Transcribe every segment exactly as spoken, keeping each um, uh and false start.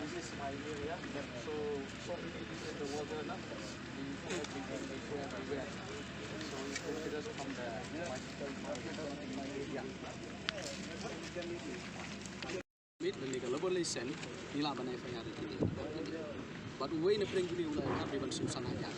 This is my area. So, so this is the water, no? We go everywhere, we go everywhere. So it considers from the my, my area. Mit lane ka labour license, ngi lah ban F I R ïa kine. Bad uwei na pdeng kine u la ïa kane ban siew san hajar.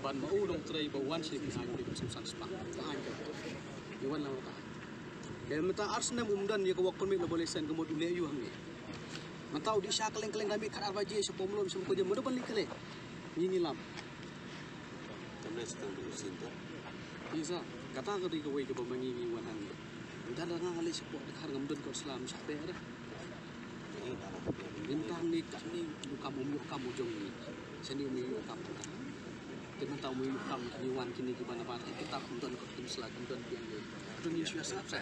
Bad ma u dang trei ba wan sha kine ban siew san spah. Ka aiñ ka. Ngi wan lang ka. Te mynta ar snem um don ïa ka work permit, labour license, ka mut u leh aïu hangne. Mynta u dih sha kylleng kylleng da mih khatar baje sha Pomlum sha Mukotjong, mano ban leit kane. Ngi ngi lam. Kam leh sha tang duk sien to. Isa, kata ka dei kawei kaba ma ngi ngi wan hangne. Mynta da nga nga leit shapoh Dkhar ngam don kot sla, shah beh re. Mynta ngi katne u kam um ïoh kam u jong ngi. Shane um ïoh kam. Te mynta um ïoh kam, ngi wan kine kiba nabar, kita um don kot kum sla, um don biang ngi. Te ngi shu ïa sngap sa.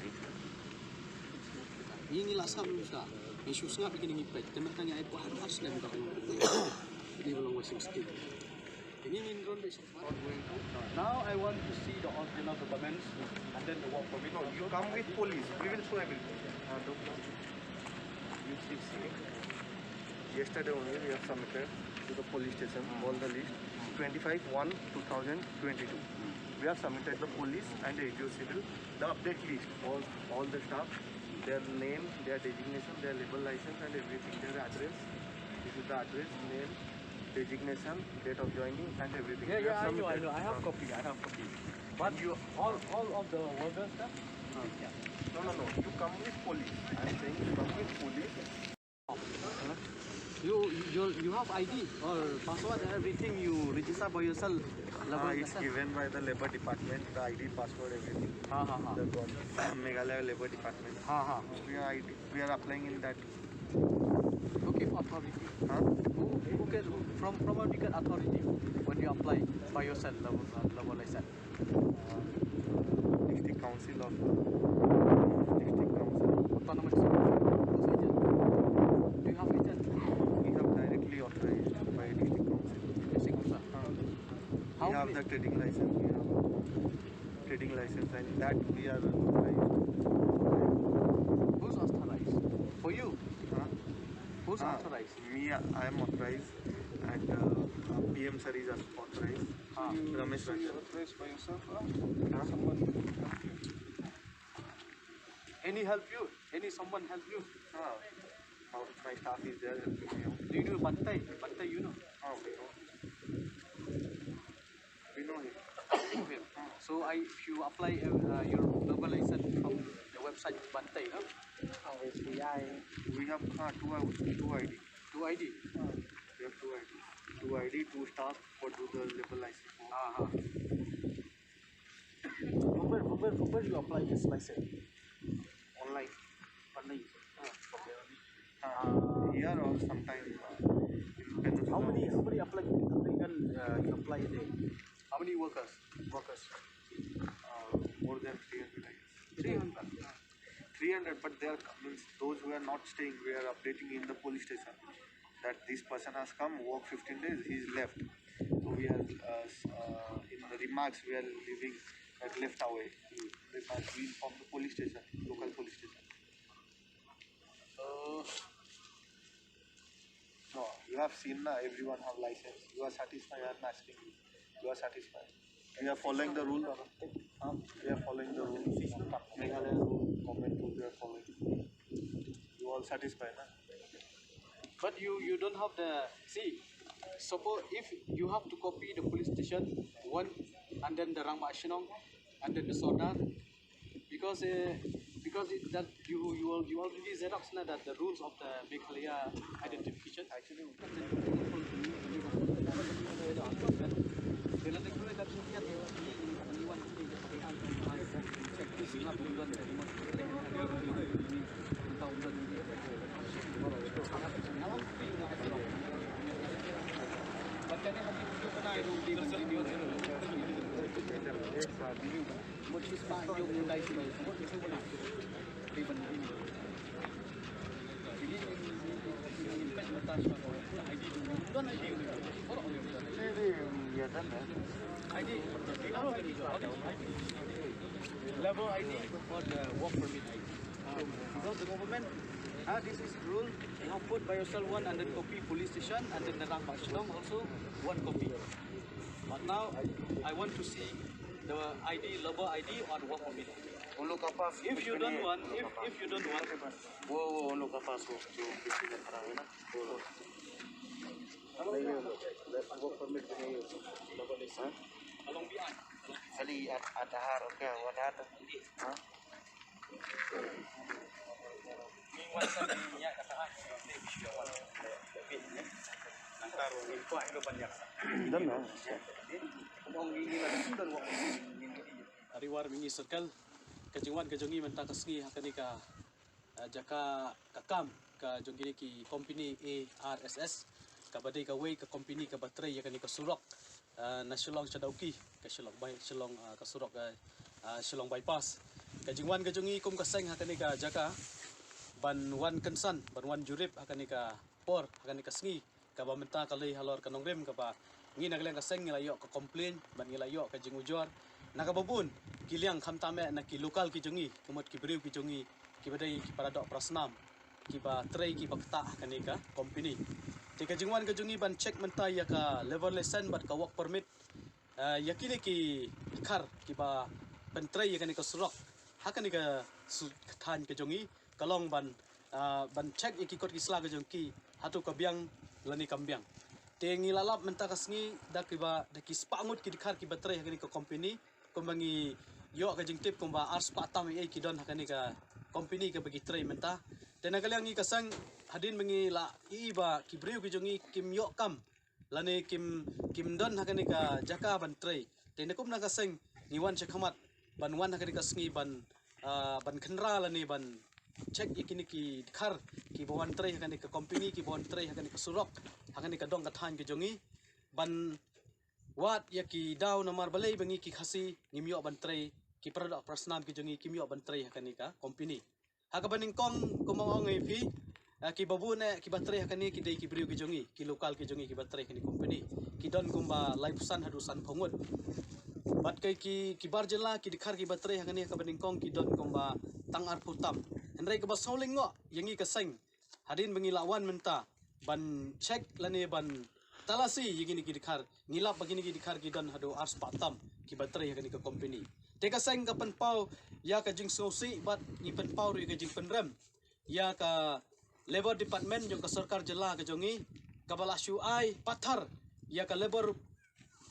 Ngi ngi la sngap kum sa. Ngi shu sngap kine ngi peit. Te mynta ngi ai por haduh ar snem ka. Ngi ba long Washington State. Ngi ngin run beit. Now I want to see the original documents and then the work permit. No, you come with police. We will show everything. Uh, doc-, you see, see. Yesterday only we have submitted to the police station all the list, twenty-five one two thousand twenty-two. We have submitted the police and the A D O civil, the update list, all, all the staff, their name, their designation, their labour license and everything, their address. This is the address, name, designation, date of joining and everything. Yeah, we have, yeah, I know, I submitted. Know. I have copy, I have copy. But you, all, all of the workers, sir? Huh. Yeah. No, no, no. You come with police. I'm saying you come with police. You, you, you have I D or password, everything you register by yourself? Ah, labour it's license? Given by the labour department, the I D, password, everything. Ha, ha, ha. The government, Meghalaya Labour Department. Ha, ha. We are I D, we are applying in that. Who give authority? Huh? Who, who get, from, from where you get authority when you apply by yourself, labour, uh, labour license? Uh, District Council of, District Council. Autonomous Council. Who's agent? Do you have agent? We have directly authorized by District Council. District Council. Uh, how many? We have the trading license, we have trading license, and that we are authorized. Who's authorized? Ah, authorized? Me, I am authorized, and uh, uh, P M sir is also authorized. Ah. Ramesh Ranjan. Authorized by yourself, or someone? Any help you? Any someone help you? Ah, my, my staff is there helping me out. Do you know Bantai? Bantai, you know? Ah, we know. We know him. Okay. So I, if you apply uh, uh, your labour license from the website Bantai, no? Oh, S B I. We have uh, two, uh, two I D. Two I D? Uh, we have two I D. Two I D, two staff for do the labour license. Uh-huh. From where, from where, from where you apply this license? Online. Online. Uh, okay. Uh, here or sometime uh, in Peninsula. How many, how many apply-, applicant uh, you apply a day? How many workers? Workers. Uh, more than three hundred, I guess. Three hundred. Three hundred, but they are, means, those who are not staying, we are updating in the police station that this person has come, work fifteen days, he is left. So we are, uh, s- uh, in the remarks, we are leaving that left away. Remarks we inform the police station, local police station. So, no, you have seen na, everyone have license. You are satisfied, I am asking you. You are satisfied. We are following the rule, or not? Huh? We are following the rule. Meghalaya rule, government rule, we are following. You all satisfied, na? But you, you don't have the, see, suppose if you have to copy the police station one, and then the Rangbah Shnong, and then the Sordar, because uh, because it, that you you al- you already xerox na that the rules of the Meghalaya identification. Actually, Level I D for the work permit I D. Because the government, ah, this is rule, you have put by yourself one and then copy police station and then the Rangbah Shnong also one copy. But now I want to see the I D, level I D or work permit. If you don't want, if, if you don't want, वो वो उन लोग का पास वो जो किसी ने खड़ा है ना, वो लोग। नहीं, ये लोग, वो परमिट नहीं है, लोगों ने, हाँ? Kali at at har, okay, what happened? हाँ? Done na? Ari War Mingi Circle, ka jingwan ka jong ngi mynta ka sngi ha kane ka, ah, jaka ka kam ka jong kine ki company A R S S, kaba dei kawei ka company kaba trei ïa kane ka surok, ah, na Shillong sha Dawki, ka Shillong bai Shillong, ah, ka surok, ah, ah, Shillong bypass. Ka jingwan ka jong ngi kum ka seng ha kane ka jaka ban wan kynsan, ban wan jurip ha kane ka por, ha kane ka sngi kaba mynta ka lei halor ka nongrim kaba ngi na ka liang ka seng ngi la ïoh ka complain bad ngi la ïoh ka jingujor na kaba bun ki liang, khamtam eh na ki local ki jong ngi, ka mut ki briew ki jong ngi kiba dei ki para doh para snam kiba trei kiba ktah ha kane ka company. Te ka jingwan ka jong ngi ban check mynta ïa ka labour license bad ka work permit, ah, ïa kine ki dkhar kiba pyntrei ïa kane ka surok ha kane ka su- ka thaiñ ka jong ngi, ka long ban, ah, ban check ïa ki kot ki sla ka jong ki, hato ka biang lane kam biang. Te ngi la lap mynta ka sngi da kiba, da ki spah ngut ki dkhar kiba trei ha kane ka company, kumba ngi ïoh ka jingtip kumba ar spah tam ei ei ki don ha kane ka company kaba ki trei mynta. Te na ka liang ngi ka seng, hadien ba ngi la ïohi ba ki briew ki jong ngi kim ïoh kam lane kim, kim don ha kane ka jaka ban trei. Te na kum na ka seng ngi wan sha khmat ban wan ha kane ka sngi ban, ah, ban khynra lane ban check ïa kine ki dkhar kiba wan trei ha kane ka company, kiba wan trei ha kane ka surok, ha kane ka dong ka thaiñ ka jong ngi, ban wad ïa ki daw namar balei ba ngi ki Khasi ngim ïoh ban trei, ki para doh para snam ki jong ngi kim ïoh ban trei ha kane ka company. Ha kaba nyngkong kumba ong ïa phi, ah, kiba bun eh kiba trei ha kane ki dei ki briew ki jong ngi, ki local ki jong ngi kiba trei ha kane company. Ki don kumba laiphew san haduh sanphew ngut. Bad ki, ki, ki bar jylla ki dkhar kiba trei ha kane ha kaba nyngkong ki don kumba tang arphew tam. Hynrei kaba sawlyngngoh ïa ngi ka seng, hadien ba ngi la wan mynta, ban check lane ban talasi ïa kine ki dkhar. Ngi lap ba kine ki dkhar ki don haduh arspah tam kiba trei ha kane ka company. Te ka seng ka pynpaw ïa ka jingsngewsih bad ngi pynpaw ruh ïa ka jingpynrem ïa ka Labour Department jong ka sorkar jylla ka jong ngi, kaba la shu ai pathar ïa ka labour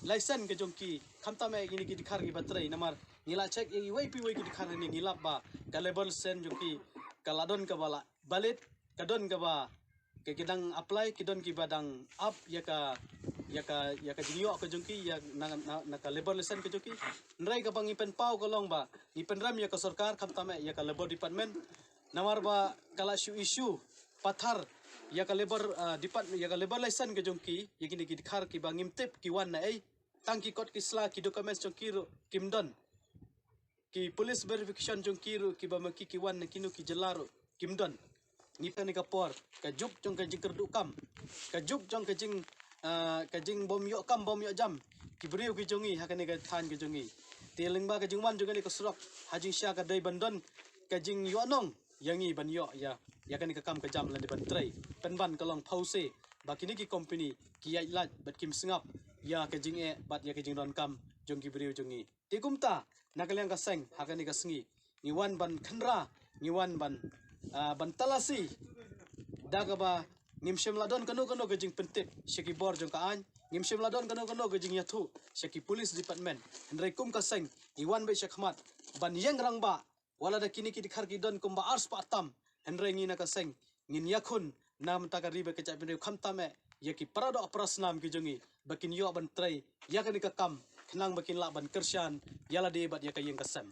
license ka jong ki, khamtam eh kine ki dkhar kiba trei. Namar ngi la check ïa iwei pa iwei ki dkhar hangne, ngi lap ba ka labour license jong ki ka la don kaba la valid, ka don kaba, ka ki dang apply, ki don kiba dang ap ïa ka, ïa ka, ïa ka jingïoh ka jong ki, ïa na, na, na ka labour license ka jong ki. Hynrei kaba ngi pynpaw ka long ba ngi pynrem ïa ka sorkar, khamtam eh ïa ka Labour Department. Namar ba ka la shu issue pathar ïa ka labour, ah, department, ïa ka labour license ka jong ki ïa kine ki dkhar kiba ngim tip ki wan na ei. Tang ki kot ki sla, ki documents jong ki ruh kim don. Ki police verification jong ki ruh, kiba ma ki ki wan na kino ki jylla ruh kim don. Ngi pynne ka por, ka juk jong ka jingkyrduh kam, ka juk jong ka jing, ah, ka jingbym ïoh kam bym ïoh jam ki briew ki jong ngi ha kane ka thaiñ ka jong ngi. Te lyngba ka jingwan jong kane ka surok, ha jingshisha ka dei ban don ka jingïohnong ïa ngi ban ïoh ïa, ïa kane ka kam ka jam lane ban trei. Pynban ka long phewse ba kine ki company ki ïaid lait bad kim sngap ïa ka jingeh bad ïa ka jingdonkam jong ki briew jong ngi. Te kumta, na ka liang ka seng, ha kane ka sngi, ngi wan ban khynra, ngi wan ban, ah, ban talasi da kaba ngim shym la don kano kano ka jingpyntip sha ki bor jong ka aiñ, ngim shym la don kano kano ka jingïathuh sha ki police department. Hynrei kum ka seng, ngi wan beit shakhmat ban ïeng rangbah, wat lada kine ki dkhar ki don kumba arspah tam, hynrei ngi na ka seng ngin ïakhun na ka bynta ka ri bad ka jaitbynriew, khamtam eh ïa ki paradoh parasnam ki jong ngi ba kin ïoh ban trei ïa kane ka kam, khnang ba kin lah ban kyrshan ïa lade bad ïa ka ïing ka sem.